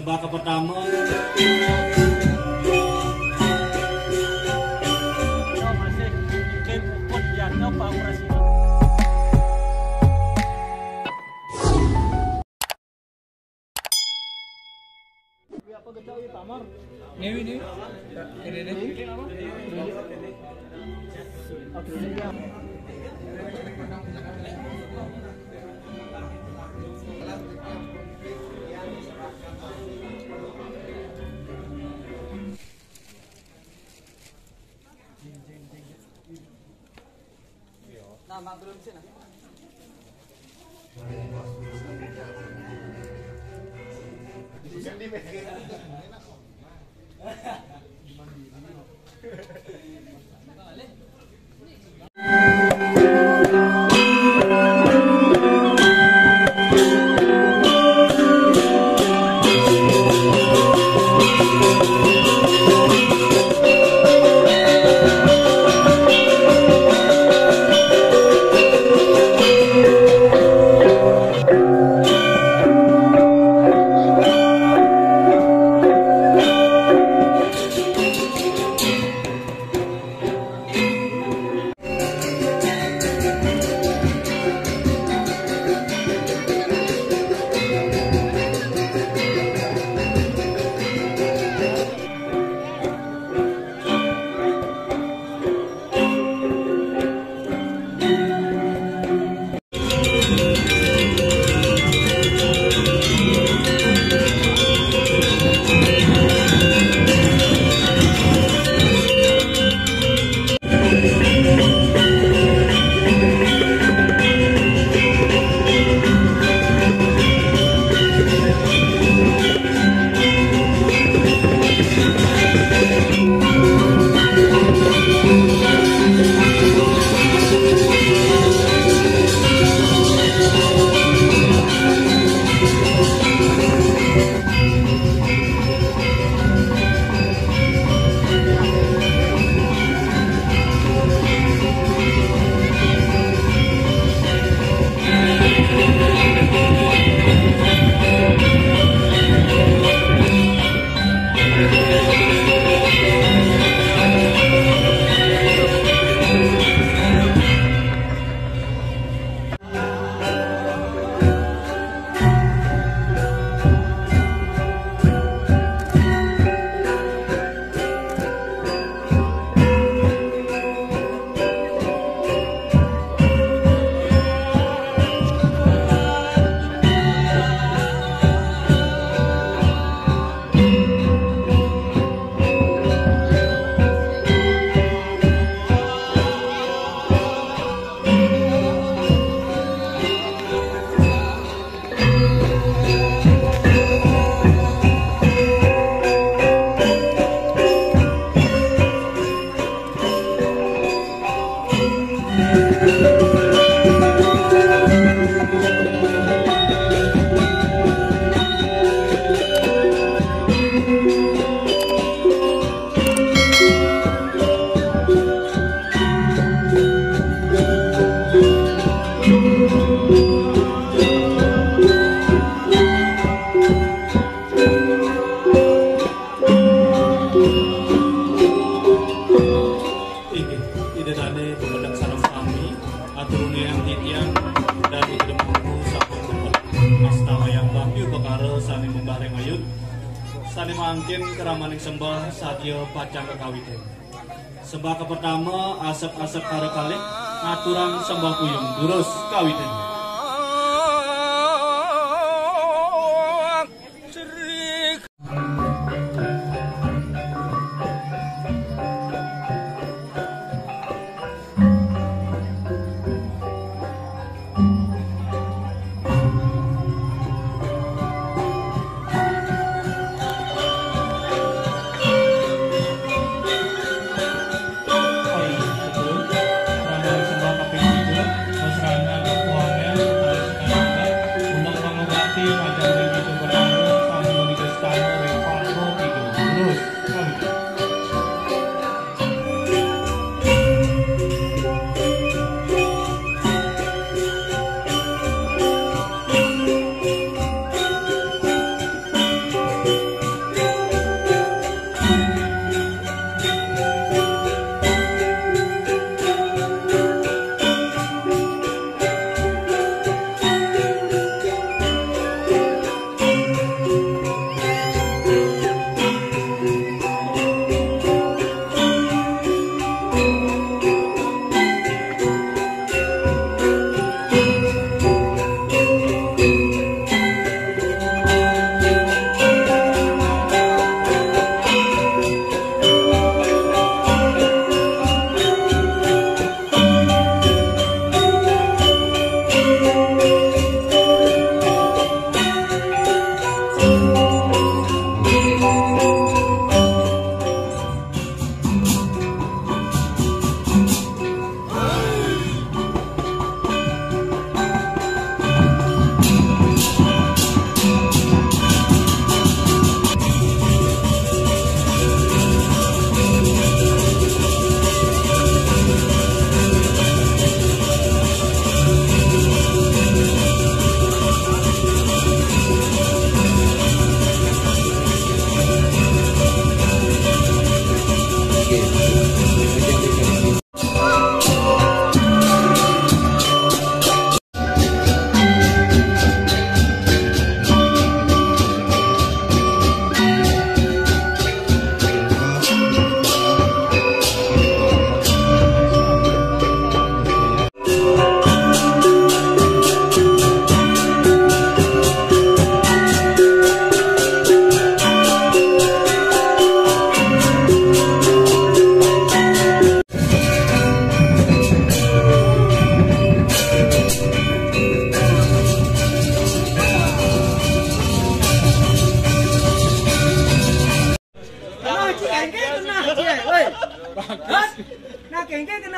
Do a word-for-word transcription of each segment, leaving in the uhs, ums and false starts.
Sembah ka pertama. Ini, ini. Ini, ini. Nah, Mak, turun sini. Inggih, Ida Dane pepedek sareng sami, aturune ing titiang, dane ida mangku sampun pepedek. Astama yang bangki upakara sane munggah ring ayun, sane mangkin kramaning sembah sadia pacang kakawitin. Sembah kapertama, asep-asep para kalih, ngaturang sembah puyung. Durus kawitin.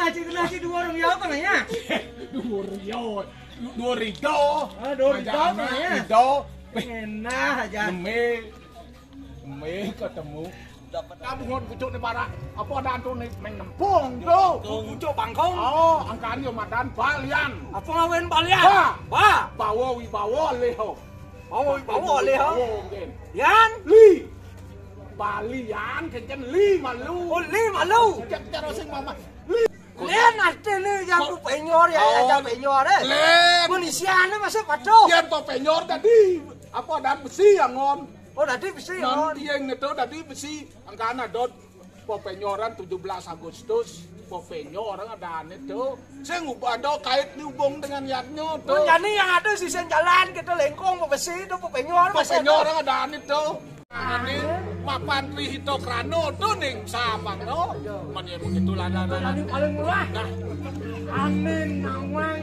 Cik kena cik dua orang ya apa ya? Dua orang. Dua rido. Ah, dua rido apa ya? Rido. Enak aja. Neme. Neme ketemu. Kamu ngon pucuk ni parak. Apa ada antu ni meng nempung tu? Pucuk bangkong. Oh, angkanya madan balian. Apa ngawen balian? Ba. Ba. Bawa wibawa leho. Bawa wibawa leho. Bawa mungkin. Yan? Li. Balian kencen li malu. Oh, li malu. Cek terus sing mama. Li. Len arte ni yang ku penyor ya, oh, yang penyor eh. Len. Munisiane masih patuh. Yang to penyor tadi. Apa dan besi yang ngon? Oh, tadi besi yang ngon. Yang itu tadi besi. Angkana dot. Popenyoran tujuh belas Agustus, popenyoran ada ane tuh. Sing ubah do kait ni hubung dengan yatnyo tuh. Jani yang ada sisen jalan kita lengkong besi itu popenyor. Popenyoran ada ane tuh. Ini mapan Tri Hito Krano tuh ning sabang no. Mani begitu lah lah lah. Tadi paling murah. Nah, angin nawang.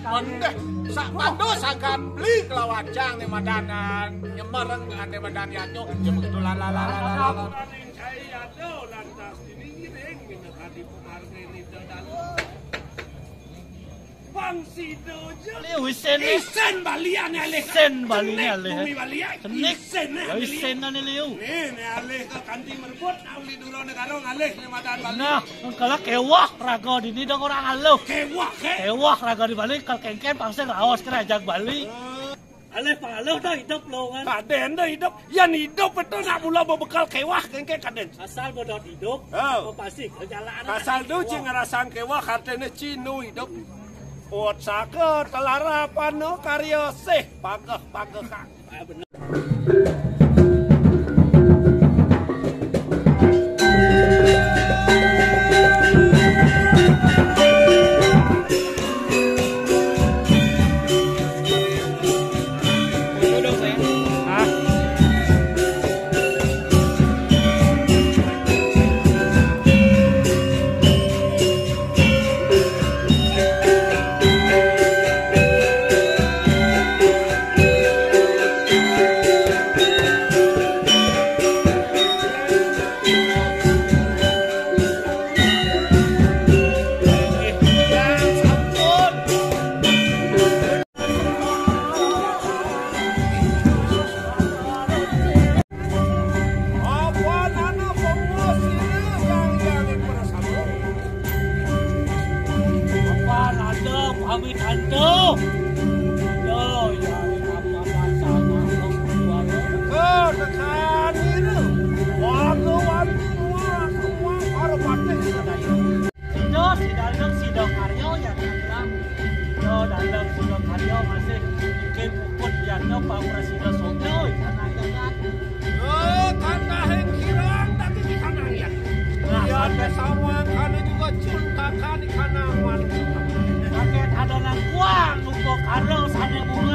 Mendeh sak pando sagan beli kelawajang nih madanan nyemereng ane madan yatnyo. Ya begitu lah lah lah lah. Ning cai ado lantas ini ngiring bina tadi pemarga ini dalam. Bang Sido je. Liu isen ni. Isen balian ni alih. Isen balian ni alih. Bumi balian. Senik. Isen ni alih. Isen ni liu. Ni ni alih ke kanti merebut nak uli duro negara ngalih ni madan balian. Nah, kalau kewah raga dini dong orang aluh. Kewah ke? Kewah raga di Bali kalau kengken pasti raos kerajaan Bali. Alih pangaloh dah hidup lo kan. Kaden dah hidup. Yang hidup itu nak mula berbekal kewah kengke kaden. Asal bodot hidup. Oh. Apa pasti ke jalan. Asal tu cing ngerasang kewah katanya cinu hidup. Ot saka telarapan no karya sih pagah-pagah kang. Ah, bener. Apa nana pengusir yang jadi bersama? Apa nana pamit antum? Yo, ya, apa bahasa anak? Kau tekan ini. Warga-warga semua, semua para partai sudah datang. Sida, sida dang, sida karya, ya, kan? Sida dang, sida karya masih bikin ukut, ya, no, Pak Presiden Songyo, ya, kan? Eh, kata heng kirang, tapi di kanan, ya. Nah, ya, ada sama, karena juga cinta kan di kanan, man. Pakai ada nang kuang, untuk karya, sana bunga.